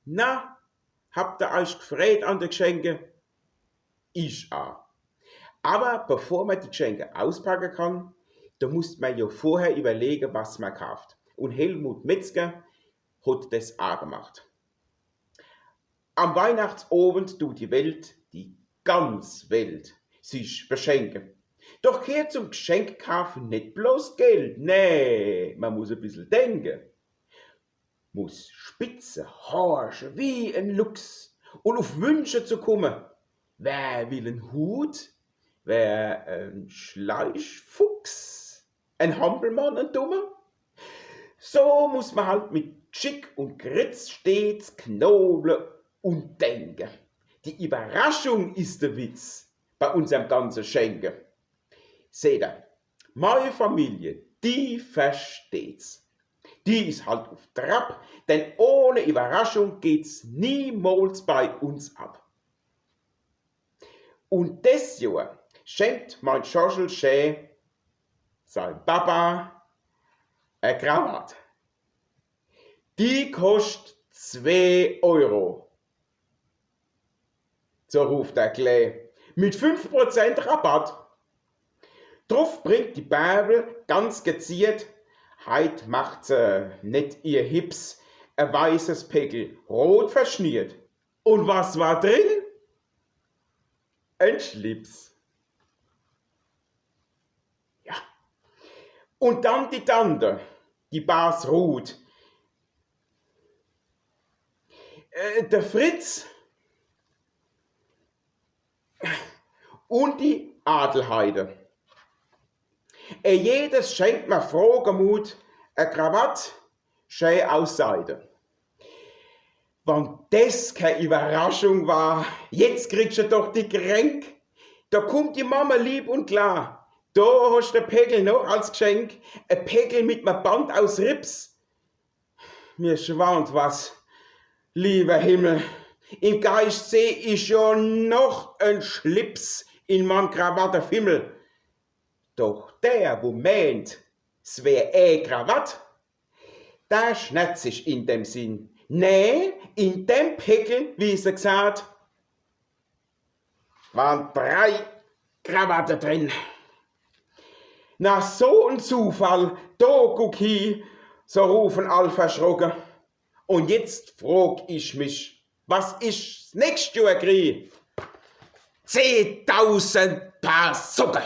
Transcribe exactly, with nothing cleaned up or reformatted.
Na, habt er eich gfreet an de Gschenke? Ich a. Awwer bevor mer die Gschenke auspacke kann, do muss mer jo vorher iwwerlege, was mer kaaft. Un Helmut Metzger hot des a gemacht. Am Weihnachtsowend dut die Welt, die ganz Welt, sich beschenke. Doch gheert zum Gschenkkaaf net bloß Geld, nee, mer muss e bissel denke. Muss spitze, horche wie en Luchs un uf Wünsche zu kumme. Wer will en Hut? Wer en Schleichfuchs? En Hampelmann, en Dumme? So muss mer halt mit Schick un Gritz stets knowle un denke. Die Iwwerraschung is de Witz bei unserm ganze Schenke. Seht er, mei Familie, die versteht's. Die is halt uf Trab, denn ohne Iwwerraschung geht's niemols bei uns ab. Un des Johr schenkt mein Schorschel schä sein Papa e Krawatt. Die koscht zwee Euro. So ruft er gleich. Mit fünf Prozent Rabatt. Druf bringt die Bärbel ganz geziert, heit macht se net ihr Hips, e weißes Päckel, rot verschniert. Un was war drin? En Schlips. Ja. Un dann die Tante, die Bas Ruth. Äh, der Fritz un die Adelheide. Äh, jedes schenkt mer frohgemut e Krawatt, schä aus Seide. Wann des kei Iwwerraschung war, jetzt kriegsch du doch die Kränk. Do kummt die Mamme lieb un klar. Do hoscht e Päckel noch als Gschenk, e Päckel mit me Band aus Rips. Mir schwant was, liewer Himmel. Im Geischt seh ich jo noch en Schlips in meim Krawattefimmel. Doch der, wo meent, s wär e Krawatt, der schnert sich in dem Sinn. Nee, in dem Päckel, wie se gsaat, waren drei Krawatte drin. Na, so en Zufall, do guck hi, so rufen all verschrocke. Un jetzt frog ich mich, was ich s nächst Johr krie. Zehntausend Paar Socke.